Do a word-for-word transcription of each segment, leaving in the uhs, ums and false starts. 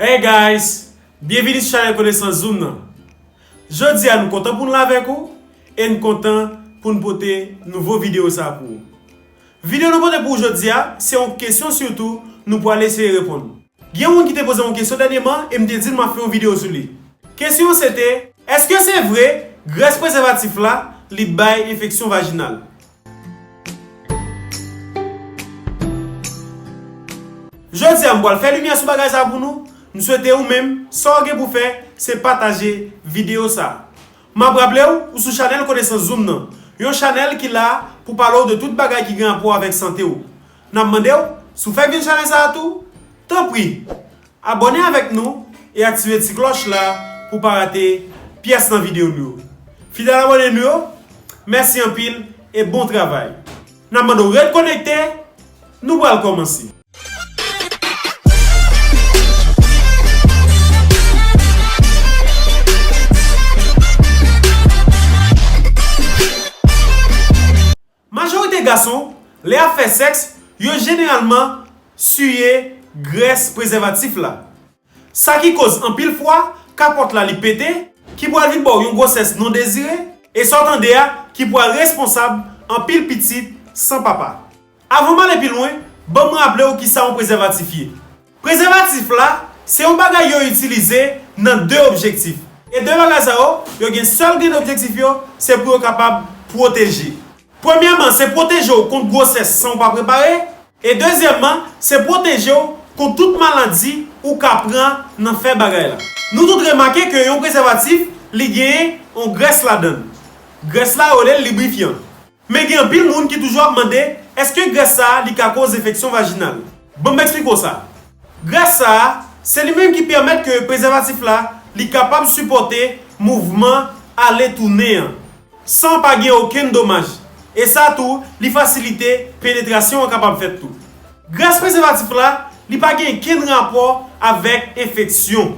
Hey guys, byenvini sou chanèl Konesans Zoom nan. Jodi a nou kontan pou n la avèk ou e n kontan pou n pote nouvo videyo sa pou ou. Videyo nou pote pou ou jodi a, se yon kesyon sitou nou pral eseye reponn. Gen yon moun ki te poze yon kesyon dènyèman e m te di l m ap fè yon videyo sou li. Kesyon an se te, èske se vre grès prezèvatif la li bay enfeksyon vajinal? Jodi a m pral fè limyè sou bagay sa pou nou. M swete ou menm, sa w gen pou fè, se pataje videyo sa. M ap raple w, ou sou chanèl Konesans Zoom nan, yon chanèl ki la pou pale w de tout bagay ki gen rapò avèk sante w. N ap mande w, si w fèk vin chanèl sa a tou, tanpri, abòne avèk nou e aktive ti klòch la pou w pa rate pyès nan videyo nou yo. Fidèl abòne nou yo, mèsi anpil e bon travay. N ap mande w ret konekte, nou pral kòmanse. Majorite gason, lè y ap fè sèks, yo jeneralman siye grès prezèvatif la. Sa ki koz anpil fwa, kapòt la li pete, ki pral vin ba w yon gwosès non dezire, e sa w tande a, ki pral responsab anpil pitit san papa. Avan m ale pi lwen, ban m raple w kisa yon prezèvatif ye. Prezèvatif la, se yon bagay yo itilize nan de objektif. E de bagay sa yo, yo gen sèl grenn objektif yo, se pou yo kapab pwoteje. Premyèman, se pwoteje w kont gwosès san w pa prepare. E dezyèmman, se pwoteje w kont tout maladi ou ka pran nan fè bagay la. Nou tout remake ke yon prezèvatif, li genyen yon grès ladan l. Grès la, yo rele l librifyan. Men gen anpil moun ki toujou ap mande, èske grès sa a, li ka koz enfeksyon vajinal? Ban m eksplike w sa. Grès sa a, se li menm ki pèmèt ke prezèvatif la, li kapab sipòte mouvman ale tounen an, san pa gen okenn domaj. E sa tou, li fasilite penetrasyon an kapab fèt tou. Grès prezèvatif la, li pa gen okenn rapò avèk enfeksyon,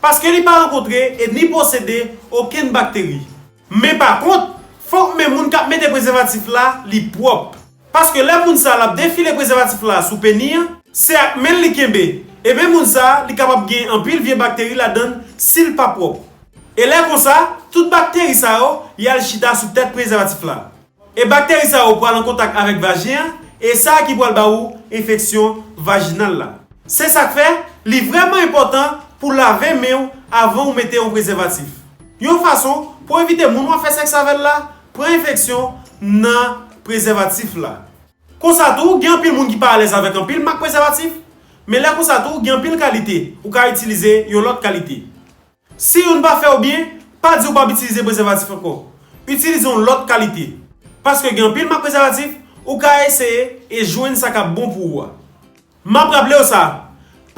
paske li pa rankontre e ni posede okenn bakteri. Men pa kont, fòk men moun k ap mete prezèvatif la, li pwòp. Paske lè moun sa l ap defile prezèvatif la sou peni an, se ak men l li kenbe. E men moun sa, li kapab gen anpil vye bakteri ladan l si l pa pwòp. E lè konsa, tout bakteri sa yo, y al chita sou tèt prezèvatif la. E bakteri sa yo pral an kontak avèk vajen an, e sa ki pral ba ou enfeksyon vajinal la. Se sa k fè, li vrèman enpòtan pou lave men w avan w mete yon prezèvatif. Yon fason pou evite moun w ap fè sèks avè l la, pran enfeksyon nan prezèvatif la. Konsa tou, gen anpil moun ki pa alèz avèk anpil mak prezèvatif, men lè konsa tou, gen anpil kalite ou ka itilize yon lòt kalite. Si youn pa fè w byen, pa di w p ap itilize prezèvatif ankò. Itilize yon lòt kalite. Paske gen anpil mak prezèvatif, ou ka eseye e jwenn sa k ap bon pou ou a. M ap raple w sa,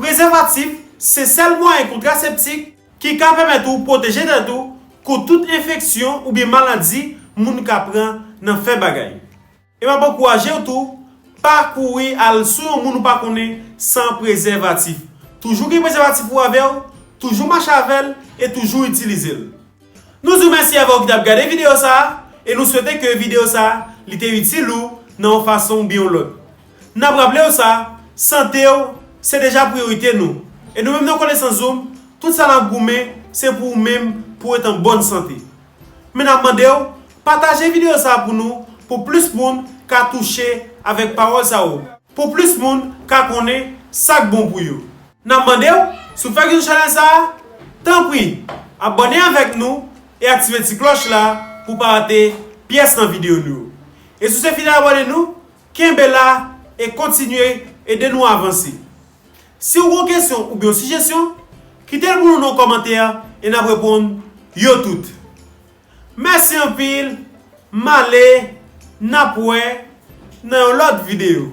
prezèvatif se sèl mwayen kontraseptik ki ka pèmèt ou pwoteje tèt ou kont tout enfeksyon oubyen maladi moun ka pran nan fè bagay. E m ap ankouraje w tou, pa kouri al sou yon moun ou pa konnen san prezèvatif. Toujou gen prezèvatif ou avè w, toujou mache avè l e toujou itilize l. Nou di w mèsi avè w ki t ap gade videyo sa a, e nou swete ke videyo sa a, li te itil ou nan yon fason oubyen yon lòt. N ap raple w sa, sante w se deja priyorite nou. E nou menm nan Konesans Zoom, tout sa n ap goumen, se pou ou menm, pou w ret an bòn sante. Men n ap mande w, pataje videyo sa a pou nou, pou plis moun ka touche avèk pawòl sa yo, pou plis moun ka konnen sa k bon pou yo. N ap mande w, si w fèk vin sou chanèl sa a, tanpri, abòne avèk nou e aktive ti klòch la pou w pa rate pyès nan videyo nou yo. E si w se fidèl abòne nou, kenbe la e kontinye ede nou avanse. Si w gen yon kesyon oubyen yon sijesyon, kite l pou nou nan kòmantè e n ap reponn yo tout. Mèsi anpil, m ale, n ap wè nan yon lòt videyo.